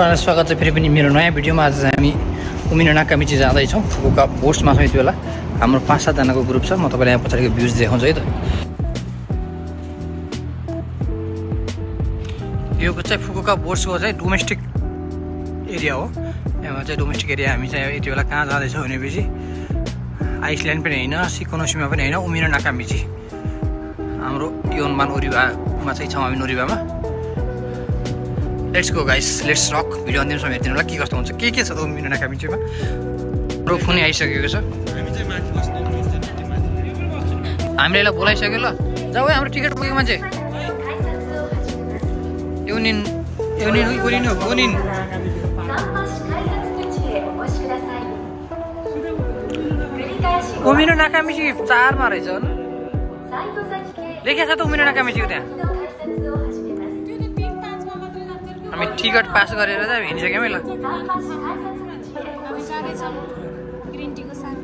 तपाईँलाई स्वागत छ फेरि पनि मेरो नयाँ भिडियोमा। आज हामी उमिनो नाकामिची जाँदैछौँ। फुकुका बोट्समा छौँ यति बेला। हाम्रो 5-7 जनाको ग्रुप छ। म तपाईँलाई यहाँ पछाडिको भ्यूज देखाउँछु है त। यो चाहिँ फुकुका बोट्सको चाहिँ डोमेस्टिक एरिया हो। यहाँ चाहिँ डोमेस्टिक एरिया। हामी चाहिँ यति बेला कहाँ जाँदैछौँ भनेपछि आइसल्यान्ड पनि होइन, सिकोनोसीमा पनि होइन, उमिनो नाकामिची हाम्रो योनमान ओरिबामा चाहिँ छौँ हामी, नोरिबामा। Let's go guys, let's rock. Video अन्तिमसम्म हेरिदिनु होला के कस्तो हुन्छ, के छ त उमिनो नाकामिचीमा। हाम्रो फोन आइसकेको छ, हामीले यसलाई बोलाइसक्यो। ल जाऊ है, हाम्रो टिकट पुग्यो मान्छे। युनिन उमिनो नाकामिची 4मा रहेछ लेखेको छ त उमिनो नाकामिचीको। त्यहाँ हामी टिकट पास गरेर चाहिँ हिँडिसक्यौँ है। ल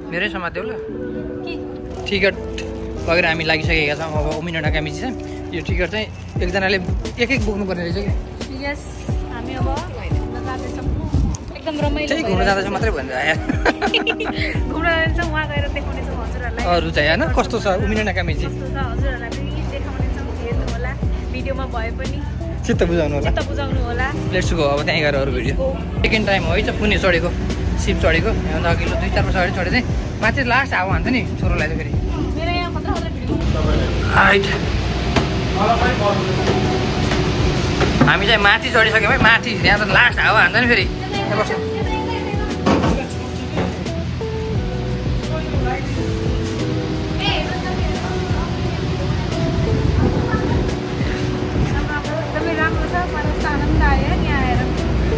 मेरै समात्यो ल। टिकट लगेर हामी लागिसकेका छौँ। अब उमिनो नाकामिची चाहिँ यो टिकट चाहिँ एकजनाले एक बोक्नुपर्ने रहेछ कि। हामी अब एकदम रमाइलो घुम्न जाँदैछ मात्रै भनेर आयो। घुम्न जान्छौँ, वहाँ गएर देखाउनेछौँ हजुरहरूलाई। अरू चाहिँ होइन कस्तो छ उमिनो नाकामिची, कस्तो छ हजुरहरूलाई पनि देखाउनेछौँ। हेर्नु होला भिडियोमा भए पनि, चित्त बुझाउनु होला। Let's go. अब त्यहीँ गएर अरू भिडियो। सेकेन्ड टाइम हो है त पुणे चढेको, सिप चढेको। यहाँभन्दा अघिल्लो 2-4 वर्ष अगाडि चढेको चाहिँ माथि लास्ट हावा हान्छ नि छोरोलाई चाहिँ फेरि। हामी चाहिँ माथि चढिसक्यौँ है। माथि यहाँ त लास्ट हावा हान्छ नि फेरि।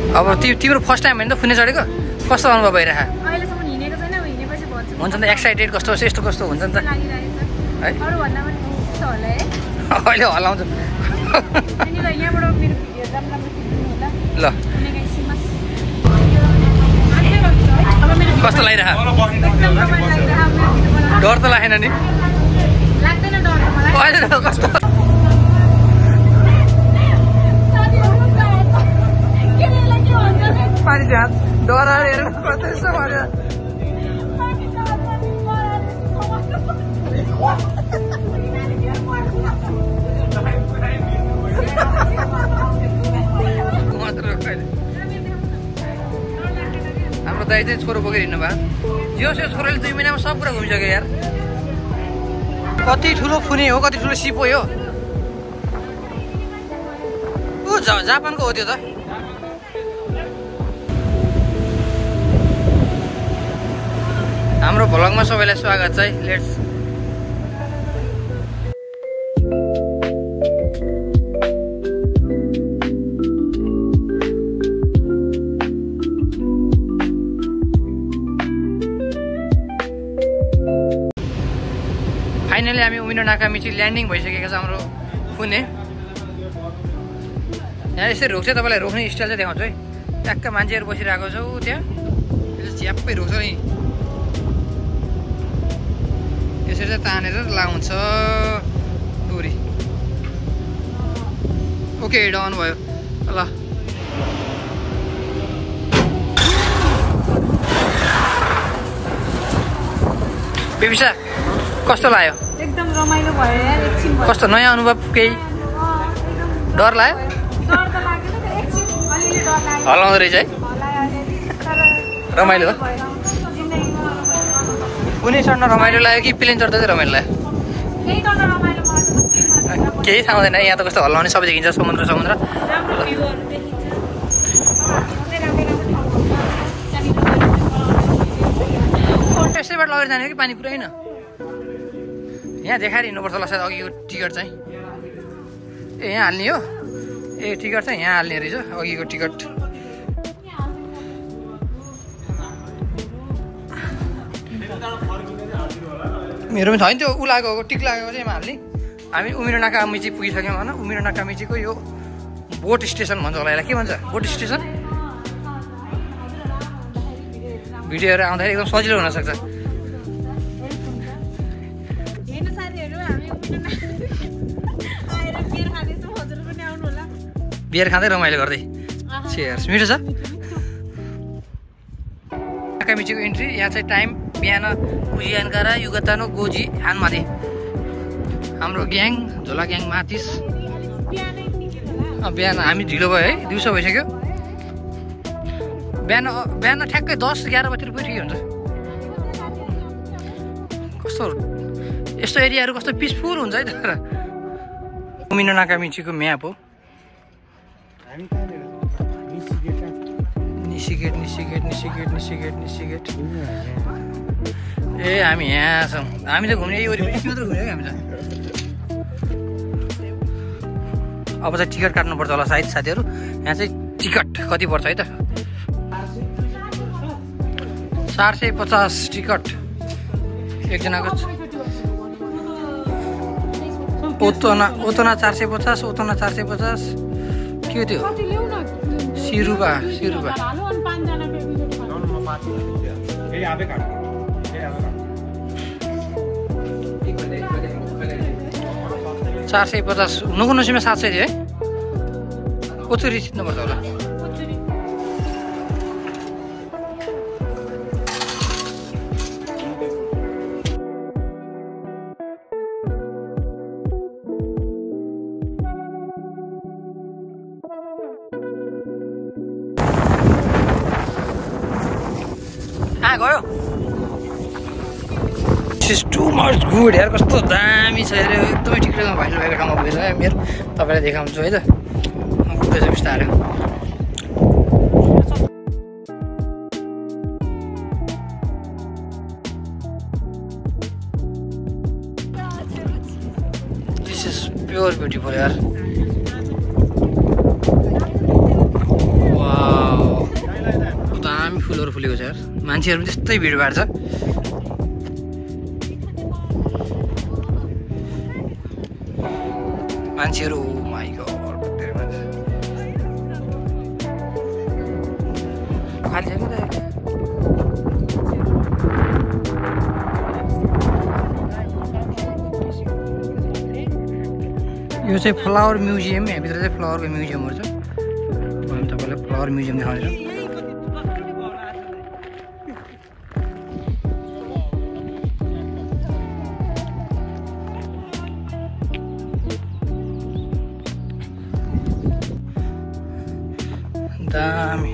अब तिम्रो फर्स्ट टाइम होइन त पुणे चढेको, कस्तो अनुभव भइरहेको? अहिलेसम्म हिँडेको छैन, अब हिँडेपछि भन्छु। हुन्छ नि त एक्साइटेड कस्तो छ, यस्तो कस्तो हुन्छ नि त है। अहिले हल्लाउँछ। ल कस्तो लागिरहेको? डर त लागेन नि? कस्तो पानी हात डराएर कस्तो भनेर हाम्रो दाइ चाहिँ छोरो बोकेर हिँड्नु भयो। यो छोरोले 2 महिनामा सब कुरा घुमिसक्यो यार। कति ठुलो फुने हो, कति ठुलो सिप हो यो। जापानको हो त्यो त। हाम्रो भ्लगमा सबैलाई स्वागत छ है। लेट्स फाइनली हामी उमिनो नाकामिची ल्यान्डिङ भइसकेको छ हाम्रो पुणे। यहाँ यसरी रोक्छ, तपाईँलाई रोक्ने स्टाइल चाहिँ देखाउँछु है। ट्याक्क मान्छेहरू बसिरहेको छ त्यहाँ, च्याप्पै रोक्छ नि। यसरी चाहिँ तानेर लाउँछ डोरी। ओके डन भयो ल। बेबिसा कस्तो लाग्यो? एकदम रमाइलो भयो यार। एकछिन कस्तो नयाँ अनुभव? केही डर लाग्यो? डर त लागेन, एकछिन अलिअलि डर लाग्यो। हल्लाउँदो रहेछ है, रमाइलो हो। कुनै चढ्न रमाइलो लाग्यो कि प्लेन चढ्दा चाहिँ रमाइलो लाग्यो? केही थाहा हुँदैन। यहाँ त कस्तो हल्लाउने सबै देखिन्छ, समुद्र। त्यसैबाट लगेर जाने कि पानी पुरै होइन? यहाँ देखाएर हिँड्नुपर्छ होला सायद अघिको टिकट चाहिँ। ए यहाँ हाल्ने हो? ए टिकट चाहिँ यहाँ हाल्ने रहेछ, अघिको टिकट। मेरो पनि छैन त्यो ऊ लागेको, टिक लागेको चाहिँ हाल्ने। हामी उमिनो नाकामिची पुगिसक्यौँ होइन। उमिनो नाकामिचीको यो बोट स्टेसन भन्छ होला, यसलाई के भन्छ? बोट स्टेसन। भिडियोहरू आउँदाखेरि एकदम सजिलो हुनसक्छ। बियर खाँदै रमाइलो गर्दै चियर्स मिठो छ नाकामिचीको इन्ट्री यहाँ चाहिँ टाइम बिहान कुजियानकारा युगतानो गोजी हानमाथि हाम्रो ग्याङ झोला ग्याङ माथिस बिहान हामी ढिलो भयो है दिउँसो भइसक्यो बिहान ठ्याक्कै 10-11 बजीतिर पुग्यो हुन्छ कस्तो यस्तो एरियाहरू कस्तो पिसफुल हुन्छ है तर उमिनो नाकामिचीको म्याप हो निसिगेट ए हामी यहाँ छौँ हामी त घुम्ने वरिपरि मात्र घुम्यो क्या हामी त अब चाहिँ टिकट काट्नुपर्छ होला सायद साथीहरू यहाँ चाहिँ टिकट कति पर्छ है त 450 टिकट एकजनाको ओतोना 450 ओतोना 450 के हो त्यो सिरुबा 450 नकुनसीमा 700 थियो है ओचुरी जित्नुपर्छ होला गयो दिस टु मच गुड यार कस्तो दामी छ यार एकदमै ठिकैमा भाइरल भएको ठाउँमा पुगेछ है मेरो तपाईँलाई देखाउँछु है त पुग्दैछ बिस्तारै दिस इज प्योर ब्युटिफुल यार दामी फुलहरू फुलेको छ यार मान्छेहरू पनि त्यस्तै भिडभाड छ मान्छेहरू माइ गॉड खाली छैन त यो चाहिँ फ्लावर म्युजियम यहाँभित्र चाहिँ फ्लावरको म्युजियमहरू छ हामी तपाईँलाई फ्लावर म्युजियम देखाउँछौँ दामी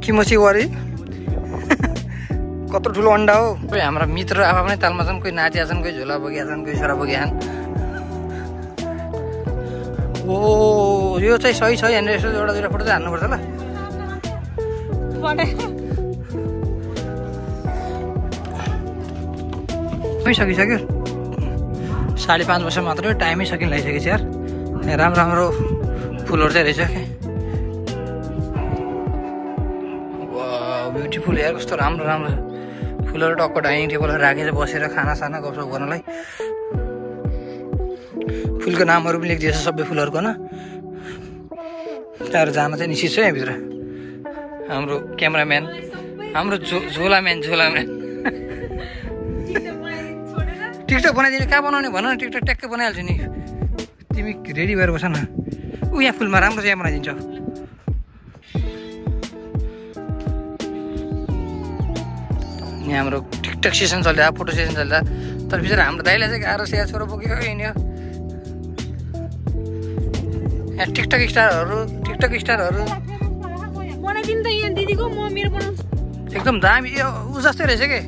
किमोची वरी कत्रो ठुलो अन्डा हो कोही हाम्रा मित्र आफ्नै तालमा छन् कोही नाचिया छन् कोही झोला बोकिया छन् कोही छोरा बोकिया छन् ओ यो चाहिँ सही छ यहाँनिर यसो एउटा दुईवटा फोटो चाहिँ हान्नुपर्छ ल सकिसक्यो 5.5 वर्ष मात्रै टाइमै सकिन लागिसकेको छ यार राम्रो राम्रो फुलहरू चाहिँ रहेछ क्या ब्युटिफुल यार कस्तो राम्रो राम्रो फुलहरू टक्क डाइनिङ टेबलहरू राखेर बसेर खानासाना गफसफ गर्नलाई फुलको नामहरू पनि लेखिदिएछ सबै फुलहरूको न त्यहाँबाट जान चाहिँ निश्चित छ यहाँभित्र हाम्रो क्यामेराम्यान हाम्रो झोलाम्यान टिकटक बनाइदिने कहाँ बनाउने भन न टिकटक ट्याक्कै बनाइहाल्छु नि तिमी रेडी भएर बस न ऊ यहाँ फुलमा राम्रो चाहिँ यहाँ बनाइदिन्छ यहाँ हाम्रो टिकटक सेसन चल्दा फोटो सेसन चल्दा तर बिचरा हाम्रो दाइलाई चाहिँ गाह्रो स्याहार छोरो बोक्यो हिँड्यो यहाँ टिकटक स्टारहरू एकदम दामी ऊ जस्तै रहेछ कि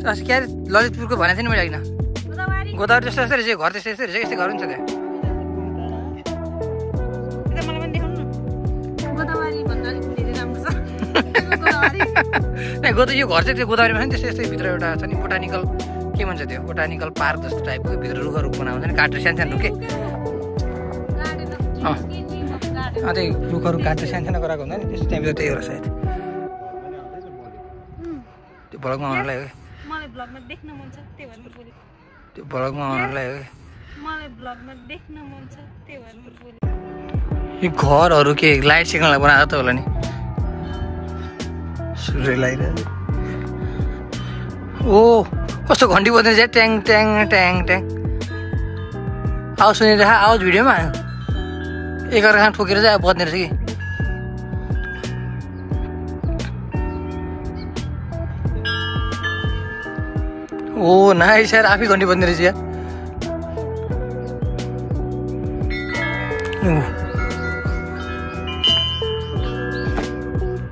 क्या अरे ललितपुरको भनेको थिएँ नि मैले होइन गोदावरी जस्तो जस्तै रहेछ घर त्यस्तै रहेछ यस्तै घर हुन्छ क्या यो घर चाहिँ त्यो गोदावरीमा छ नि त्यस्तै भित्र एउटा छ नि बोटानिकल के भन्छ त्यो बोटानिकल पार्क जस्तो टाइपको भित्र रुखहरू बनाउँछ नि काटेर सानो रुखे त्यही रुखहरू काटेर सानो गराएको हुन्छ नि त्यस्तो त्यहाँभित्र त्यही हो सायद त्यो भ्लगमा आउनलाई हो त्यो भ्लगमा आउनलाई हो यो घरहरू के लाइट सेक्नलाई बनाएको त होला नि सूर्य लागिरहेको ओ कस्तो घन्टी बज्ने चाहिँ ट्याङ ट्याङ ट्याङ ट्याङ आवाज सुनिरहेछ आवाज भिडियोमा एकअर्कासँग ठोकेर चाहिँ अब बज्ने रहेछ कि ओ नाइस यार आफै घन्टी बज्ने रहेछ यार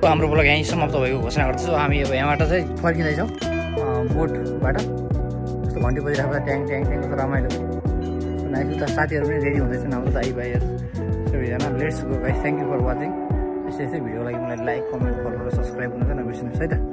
हाम्रो ब्लग यहीँ समाप्त भएको घोषणा गर्छौँ हामी अब यहाँबाट चाहिँ फर्किँदैछौँ बोटबाट कस्तो घन्टी बजिरहेको ट्याङ ट्याङ ट्याङ कस्तो रमाइलो नाइस उता साथीहरू पनि रेडी हुँदैछन् हाम्रो दाइ भाइहरू सबैजना let's go guys thank you for watching यस्तै भिडियोको लागि मलाई लाइक कमेन्ट फलो र सब्सक्राइब गर्न चाहिँ नबिर्सिनुहोस् है त